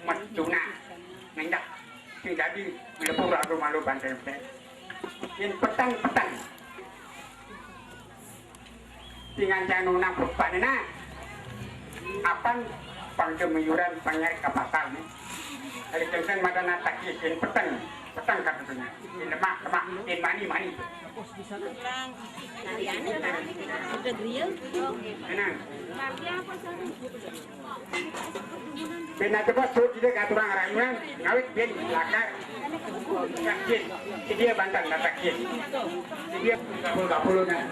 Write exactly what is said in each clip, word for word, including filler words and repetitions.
Meduna. Nendak. Sing dadi mlebu karo malu banten. Yen peteng-peteng. Sing ancang nuna bebane nah. Apan panggemuyuran panyek kapasal nih. Dari kenceng mata natak yen peteng. Peteng katanya. Yen lemah, lemah. Yen mani, mani. Tenang. Ben aja bos, suruh dia katurang rayuan, ngawit ben lakar. Yakin, dia bantan dapat kin. Dia kapul-kapul nah.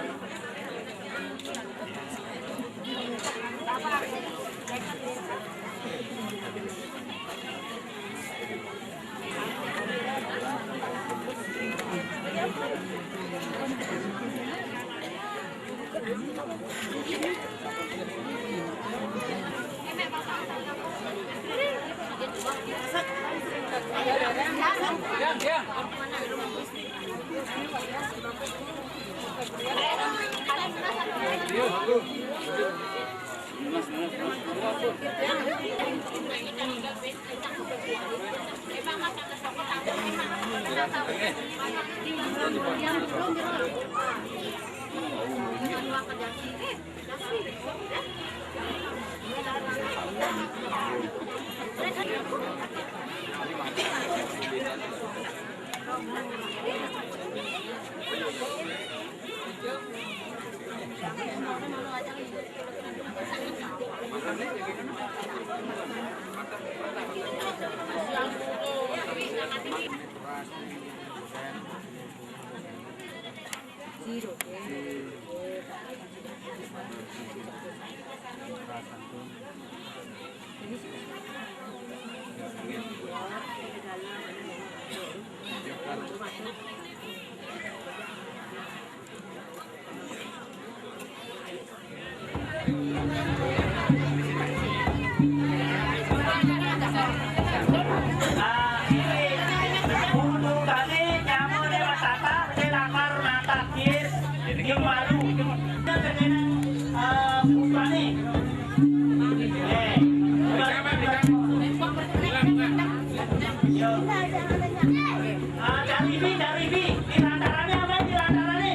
Cari bi, cari bi. Di lantarannya apa? Di lantarannya.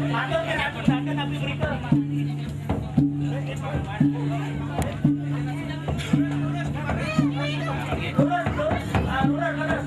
Patut kena tindakan tapi berita. Lurus, lurus. Ah, lurus, lurus.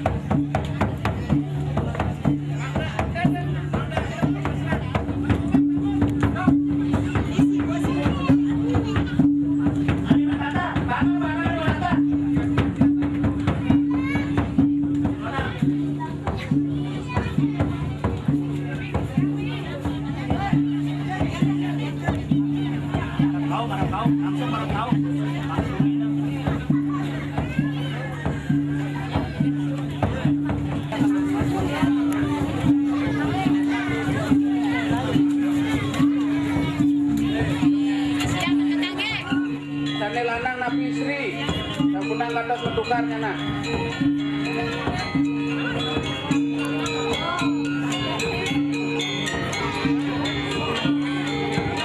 Sane lanang napi istri, sampunang kantos matukar nyana.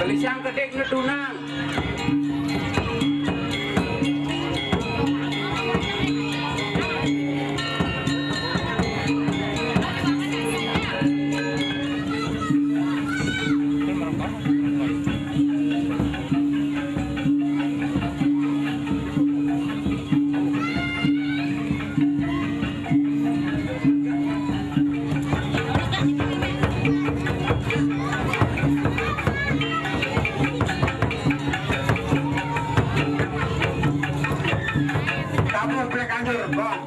Gelisang kedek ngedunang. Kamu boleh kanjur, Bang.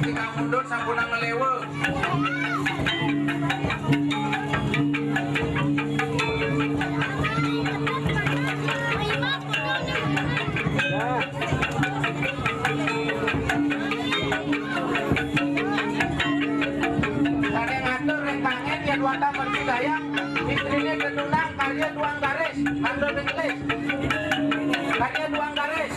Kita mundur sampunang ngelewe. Sane ngatur ring pangen yen wantah mergi dayang, istrine ketunan karya duang garis, mandul ring kelis. Karya duang garis.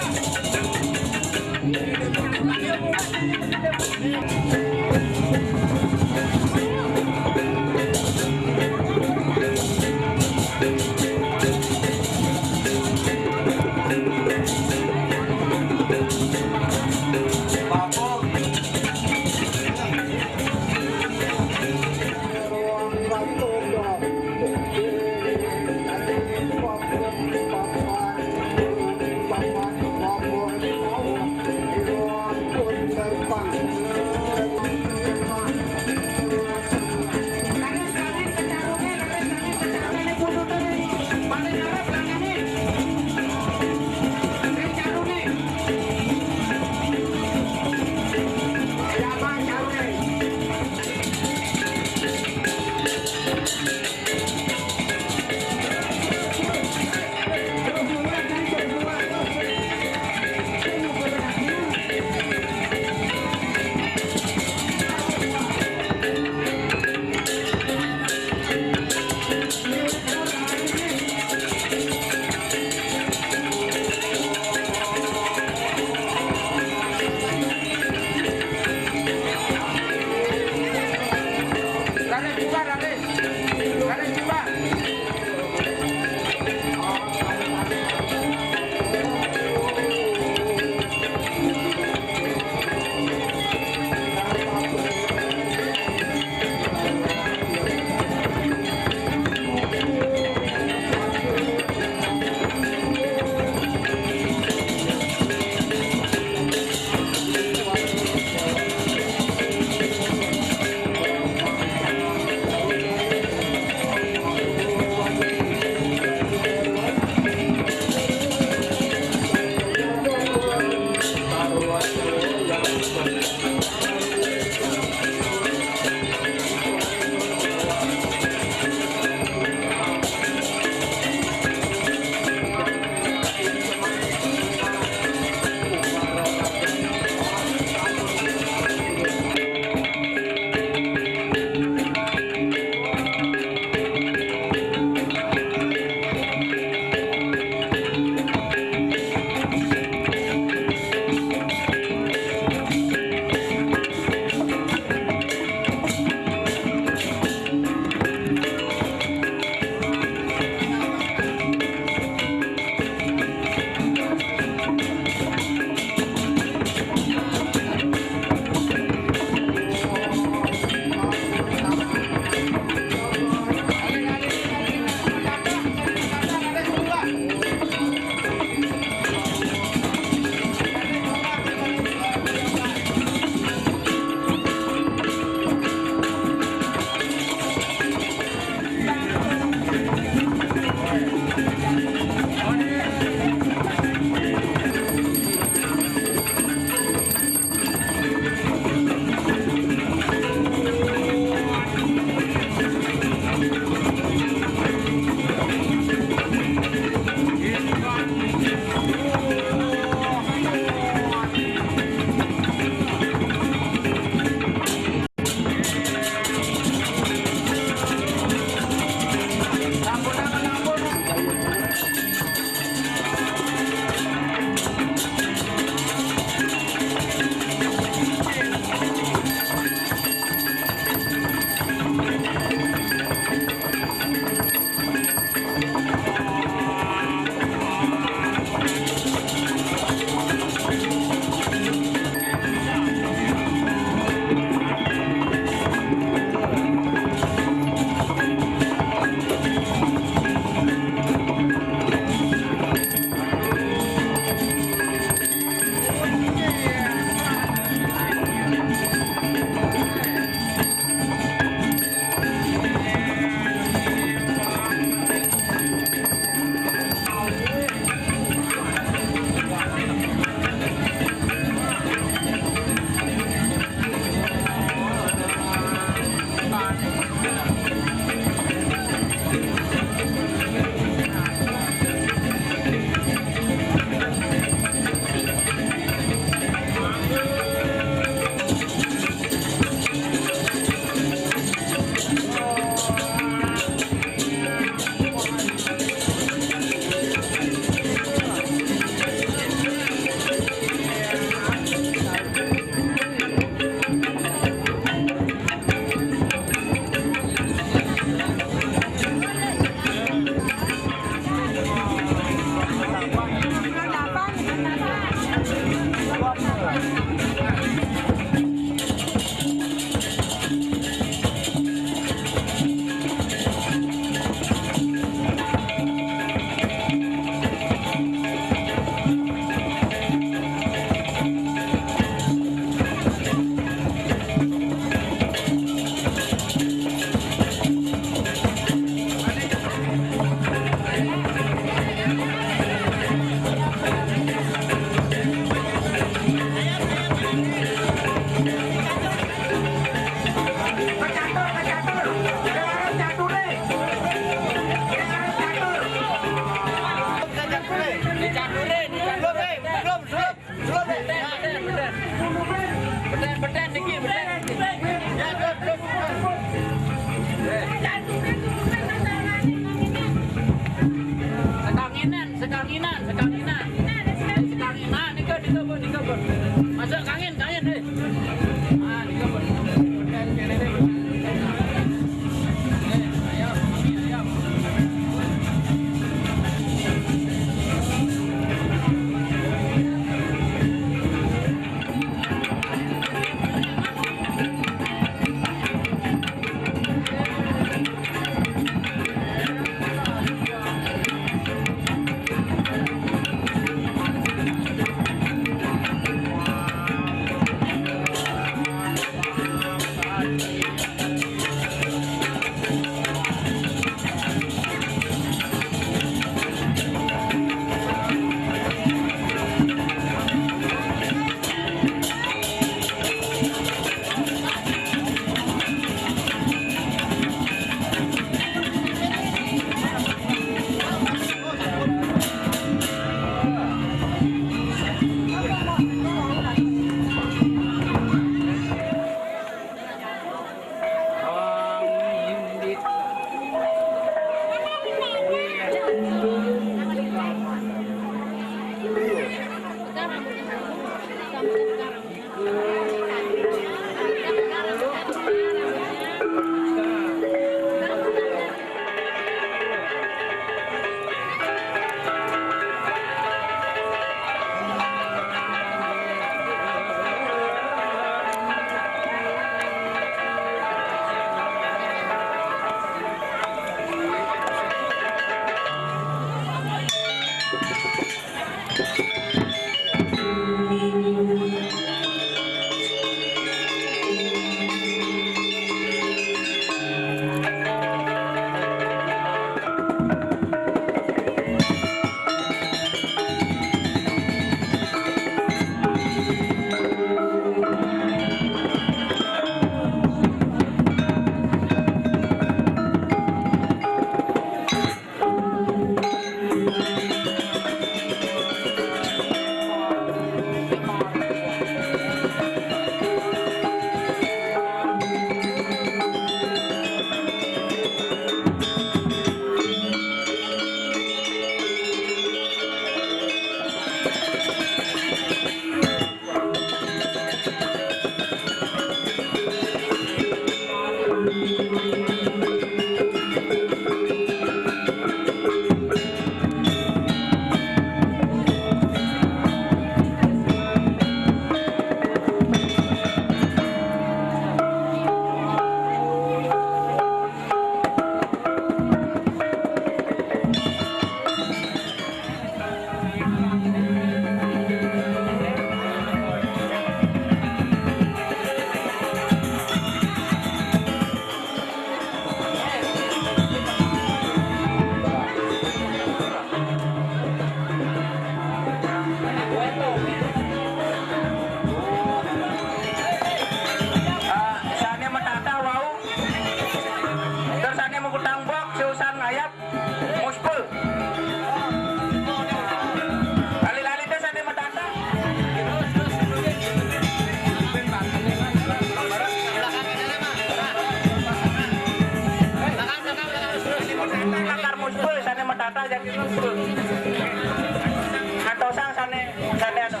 Ngantosan sané, sané anu.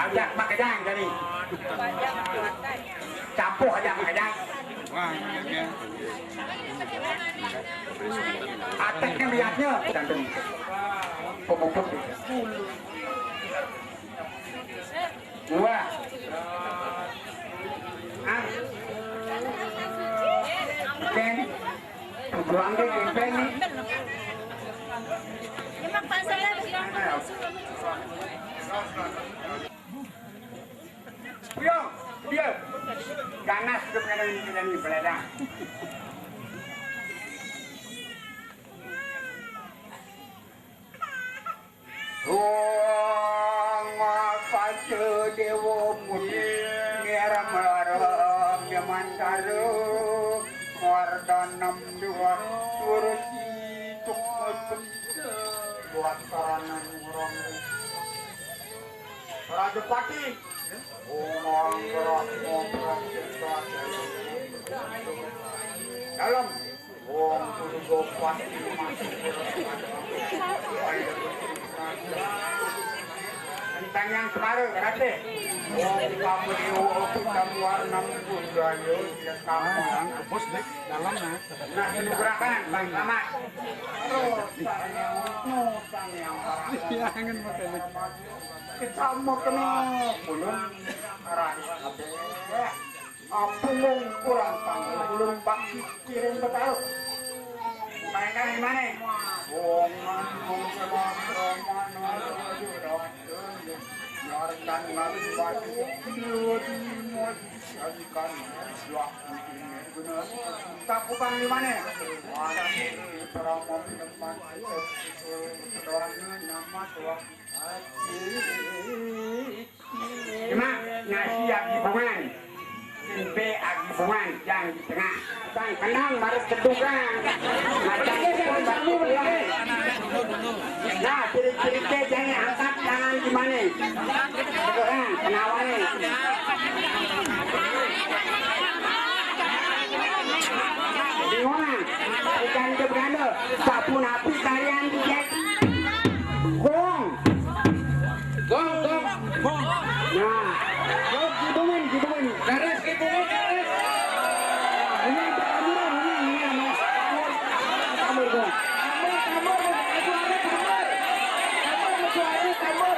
Ajak makejang jadi. Campuh ajak makejang. Wah, iya. Ateknya liatnya, jantung. Pemupuk. Wah. Ah. Ken. Tujuan ke gempeng nih. Puyong, dia. Ganas hidup kena ini, kena ini, beledang. Ong Panca Dewa Muni, Nira Melara Yamantara, Wardanam Dewa Sursi Sukma Sukma, Buat Karana Murang Rajapati. Ong Angkara Murang Rajapati. Dalam. Wong Purba Pati masuk. Tentang yang Semara, kata. Wong Kamu Dewa, Kamu Warna Budaya, ya, Kamu. Nah, kebus, Dik, dalam, nah. Nah, penugrakan, Bang Selamat. Terus, yang orang. Iya, angin pakai, Dik. Kita mau kena, belum. Raih, kabeh. Ampun, kurang tanggung ulun bakti kirim betalu. Mereka di mana? Wong manung kelas roman. Biarkan lalu batu. Jadikan. Wah, benar. Takutan di mana? Wah, di Pramono tempat. Orangnya nama tuh. Cuma nasi agi bungan, tempe agi bungan, yang di tengah. Bang, kenang, baru kedugang. Macam itu, baru kedugang. Nah, ciri-ciri teh jangan angkat tangan gimana? Kedugang, kenawane. Bingungan, ikan ke beranda, sapu napi kalian di. Gong. Gong, gong. Gong. Nah. Gong, gibungan, gibungan. Garis, gibungan, garis. Ini bertamuran, ini, ini, ini. Tambur, tambur, gong. Tambur, tambur, tambur. Tambur, tambur, tambur.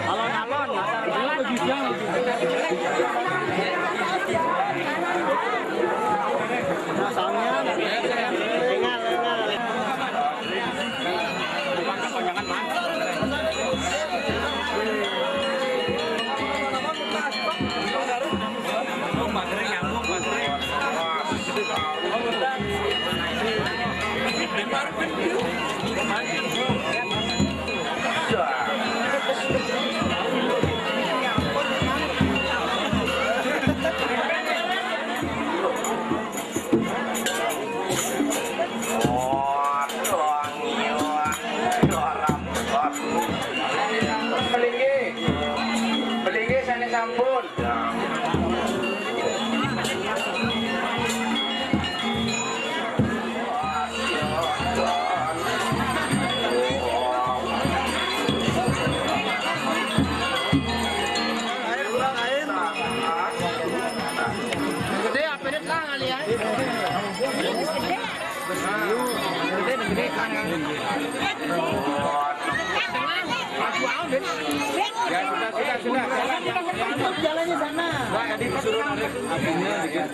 Alon-alon. Soalnya, engal, engal. Pelinggi, pelinggi sané sampun. Gedé apa ini, Kang, kali ya? Gedé, gedé, Kang. Ya, sudah, sudah, sudah. Jalannya sana. Pak, tadi disuruh narik apinya dikit.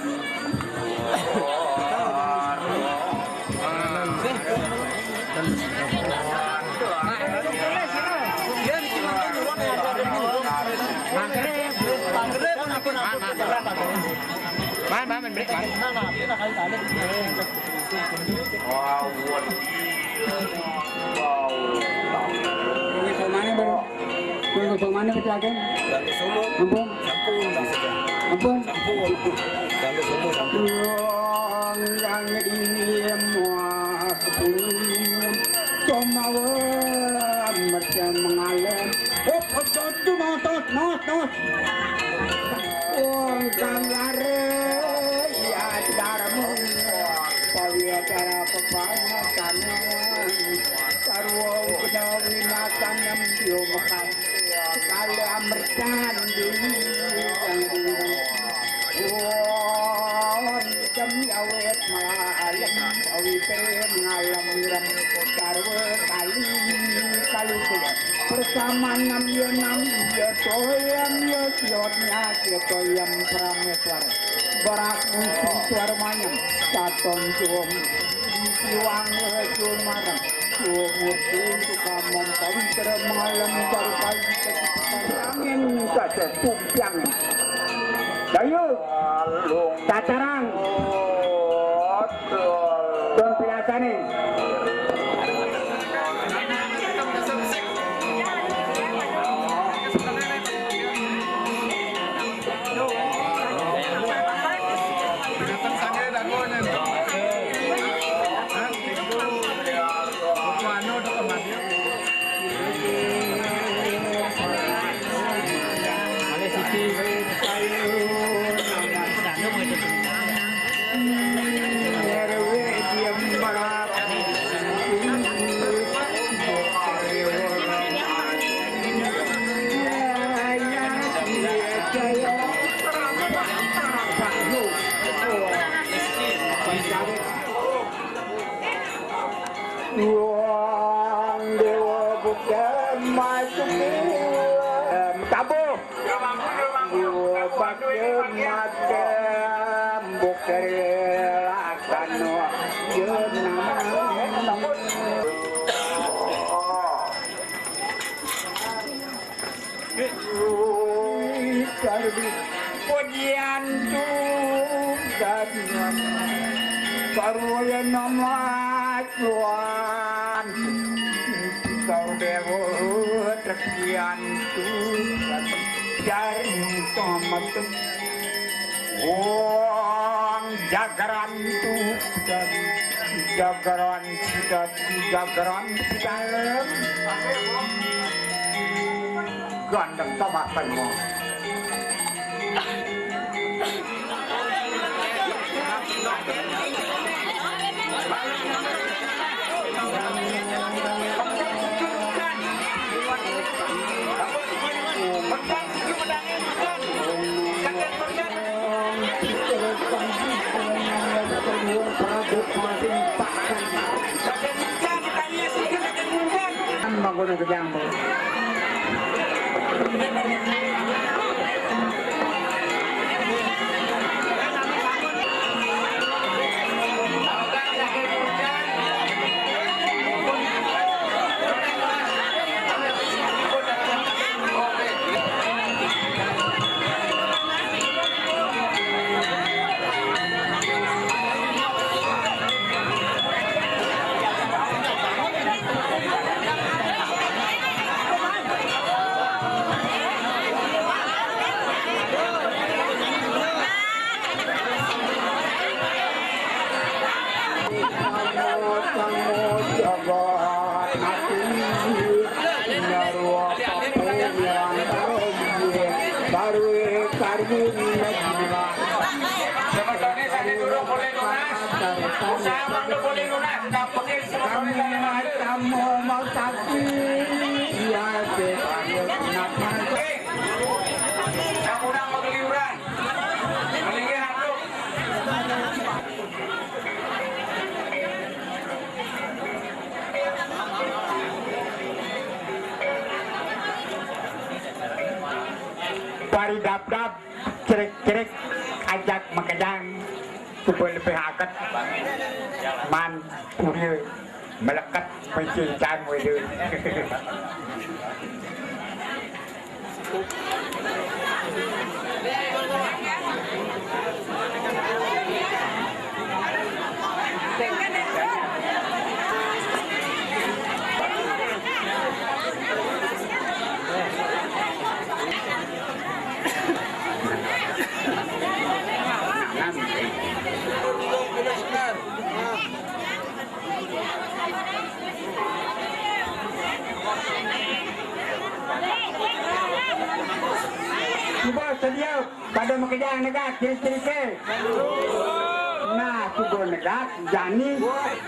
Man, man, man, break, man. Wow, wow. Kuwi pemane, Bro? Kuwi pemane kecelakaan? Ampun. Ampun. Ampun. Wong yang ini muat punya comawan macam mengalem. Hop, hop, hop, hop, hop, hop. Wong kang lare ya darmu pawi acara pepanakan. Sarwa kena winakan yang diumumkan. Kali amertan di yang di. Wong jam awet malam awite ngalem wirem sarwa kali kalu. Pertama nam ya nam ya toyam ya siotnya ya toyam prameswar. Barak musuh suar mayam saton suwung siwang sumarang suwung musuh sukamong pawitra malam baru pagi angin saja tumpang. Ayo, tacarang. Don biasane. Wong Dewa bukan masuk. Em, tabuh. Dewa bukan macam bukan laksana jenang. Pujian Tuhan, karuya nama Tuhan, kau dewa tekian Tuhan, dari tamat. Wong jagaran Tuhan, jagaran sudah, jagaran sudah. Gandeng tamat mo. Mangkono kejang, Bu. Sebetulnya saya dulu boleh lunas. Usaha Mando boleh lunas. Dapatnya sebetulnya saya lunas. Kamu mau sakit, iya, sih. Kenapa? Eh, kamu udah mau keliuran. Mendingan aku. Paridabdab, cerik-cerik, ajak makejang, coba lebih aket, man, purya, melekat, mencintang, wede. Coba sedia. Pada makejang negak, ciri-ciri ke. Nah, sudah negak, jani,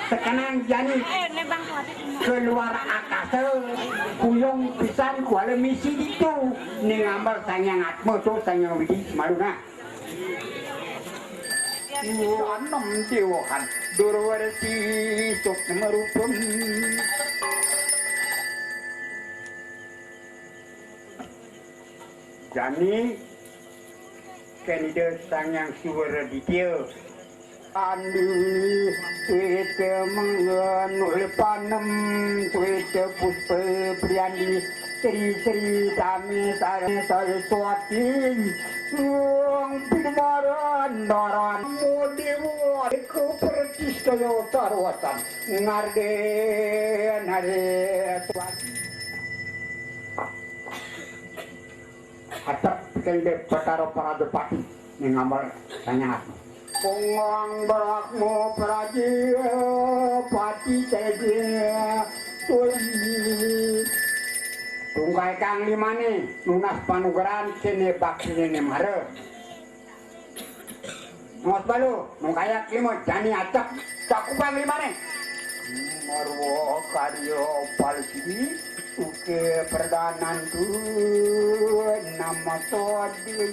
sekenang jani. Keluar akasa, kuyung pisan, kuala misi ditu. Ning ambal Sang Hyang Atma tu, Sang Hyang Widi, malu nah. Anem dewahan, Durwarsi, sok merupun. Jani, kén Ida Sang Hyang Suwara Ditya. Andi, Sweta Mengga, Nul Panem, Sweta Puspa, Priandi, Sri Sri Tami Sari Saraswati, Wong Pidumaran Daran Modewa, Eka Pratistaya Sarwatan, Ngarden Hari Swati. Atep kende Betara Parajapati ning ambal Sang Hyang Atma. Punggung Brahma Prajapati Teja Tuli. Tungkai kang limane nunas panugrahan kene baktine nemara. Mas Balu, mung kayak lima jani acak, cakupang limane. Marwa karya palsi, uke perdanan tu nama sodi.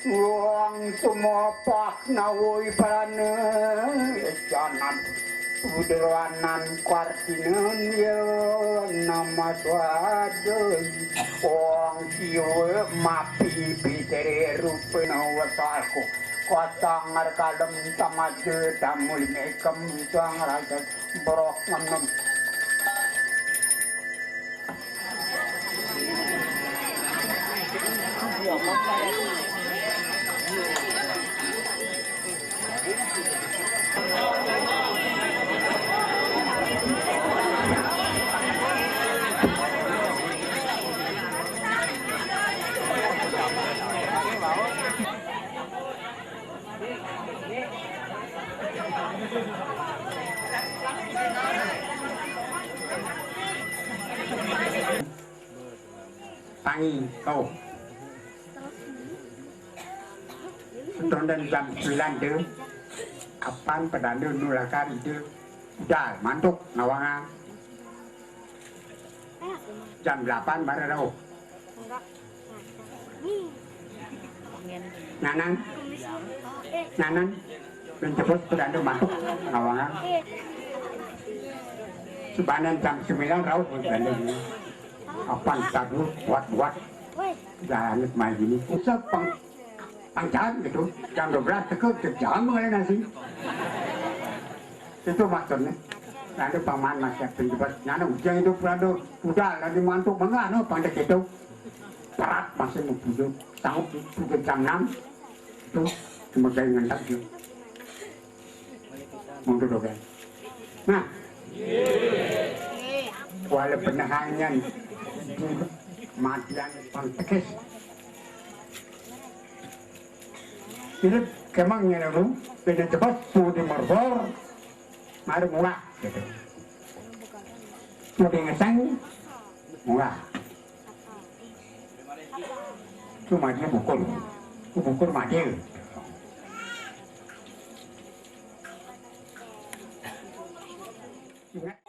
Wong tumopah nawoi prana, janan pudranan kartinen ya nama swadai. Wong siwa mapi pitere rupena wesalku. Kotang ngarkalem tamaja damul mekem sang raja brok ngenem. Tangi, kau. Setondan jam sembilan tu, apan pedanda nulakar ide. Udah, mantuk, ngawangan. Jam delapan baru rauh. Nanan, nanan, menjemput pedanda mantuk, ngawangan. Sebanan jam sembilan rauh, pedanda ini. Apan tadu buat-buat. Jalan main ini. Usah pang panjang gitu. Jam dua belas teka jam mengenai nasi. Itu maksudnya. Nanti paman masih penjabat. Nana ujang itu pelando. Udah, nanti mantuk mengah, no, pandai gitu. Parat masih mau pujuk. Sanggup pujuk jam enam. Itu sebagai ngendak gitu. Mundur, oke. Nah. Wala penehangan di madian pangtekes. Jadi kemang nyelalu, beda cepat, tu di merbor, mari murah, gitu. Tu di ngeseng, murah. Tu madi bukul. Tu bukul madi. Ingat.